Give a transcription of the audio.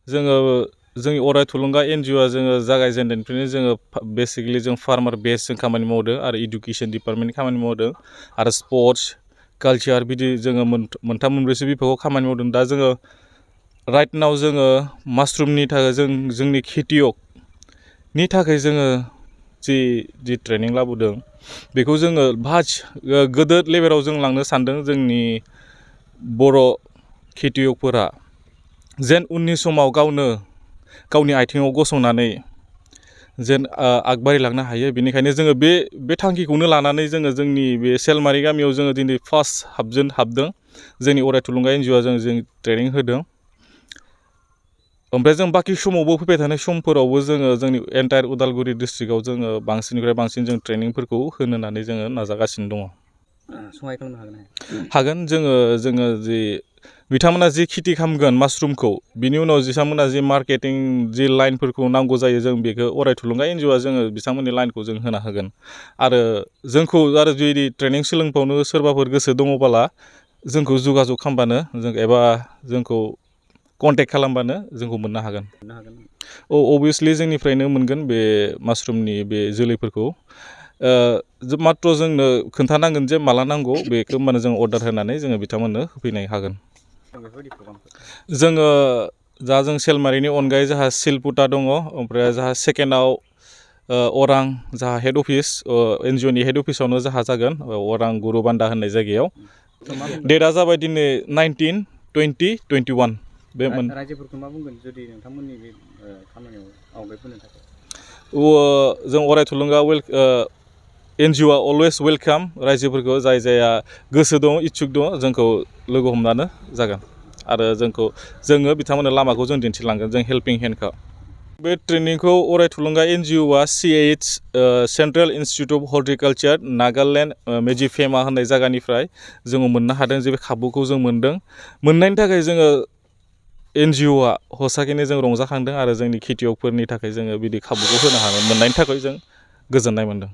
जोङो जोंनि अराय थुलुंगा NGOआ जोङो जागायजेननायनिफ्रायनो जोङो बेसिकेलि जों फार्मार बेस जों खामानि मावदों आरो इडुकेसन डिपार्टमेन्टनि खामानि मावदों आरो स्पर्ट्स कालचार बिदि जोङो मोनथाम मोनब्रैसो बिभागाव खामानि मावदों। दा जोङो राइट नाव जोङो मासरुमनि थाखाय जोंनि खेथियकनि थाखाय जोङो जि ट्रेनिं लाबोदों बेखौ जोङो गोदोर लेभेलाव जों लांनो सानदों। जोंनि बर' खेथियकफोरा जेन उननि समाव गावनि आथिङाव गसंनानै जेन आगबारिलांनो हायो। बेनिखायनो जोङो बे थांखिखौनो लानानै जोङो जोंनि बे सेलमारि गामियाव जोङो दिनै फार्स्ट हाबदों। जोंनि अराय थुलुंगा NGOआ जों ट्रेनिं होदों। ओमफ्राय जों बाखि समावबो फैबाय थानाय समफोरावबो जोङो जोंनि एन्टायार उदालगुरि डिस्ट्रिक्टआव जोङो बांसिननिफ्राय बांसिन जों ट्रेनिंफोरखौ होनो होननानै जोङो नाजागासिनो दङ। सहाय खालामनो हागोन? हागोन। जोङो जि बिथांमोना जि खेथि खालामगोन मासरुमखौ बिनि उनाव बिथांमोना जि मार्केटिं जि लाइनफोरखौ नांगौ जायो जों बेखौ अराय थुलुंगा NGOआ जोङो बिथांमोननि लाइनखौ जों होना होगोन। आरो जोंखौ आरो जुदि ट्रेनिं सोलोंबावनो सोरबाफोर गोसो दङबोला जोंखौ जगाजग खालामबानो एबा जोंखौ कन्टेक्ट खालामबानो जोंखौ मोननो हागोन। अभियासलि जोंनिफ्रायनो मोनगोन बे मासरुमनि बे जोलैफोरखौ। माथ्र' जोंनो खोन्थानांगोन जे माला नांगौ बेखौ होमबानो जों अर्डार होनानै जोङो बिथांमोननो होफैनो हागोन। जों सेलमारिनि अनगायै जोंहा सिलपुता दङ। ओमफ्राय जोंहा सेकेन्डआव अरां जोंहा हेड अफिस NGOनि हेड अफिसावनो जोंहा जागोन अरां गुरुबान्दा होननाय जायगायाव। डेटआ जाबाय दिनै 19, 20, 21 बे रायजोफोरखौ मा बुंगोन जुदि नोंथांमोननि बे खामानियाव आवगायबोनो थाखाय? जों अराय थुलुंगा NGOआ अलवेज वेलकाम रायजोफोरखौ जायहा गोसो दं इस्सुक दङ जोंखौ लोगो हमब्लानो जागोन। आरो जोङो बिथांमोननो लामाखौ जों दिन्थिलांगोन जों हेल्पिं हेन्डखौ। बे ट्रेनिंखौ अराय थुलुंगा NGOआ CIH central institute of horticulture Nagaland मेजिफेमा होननाय जायगानिफ्राय जोङो मोननो हादों। जे बे खाबुखौ जों मोनदों। मोननायनि थाखाय जोङो NGOआ हसाखैनो जों रंजाखांदों आरो जोंनि खेथियकफोरनि थाखाय जोङो बिदि खाबुखौ होनो हानो मोननायनि थाखाय जों गोजोननाय मोनदों।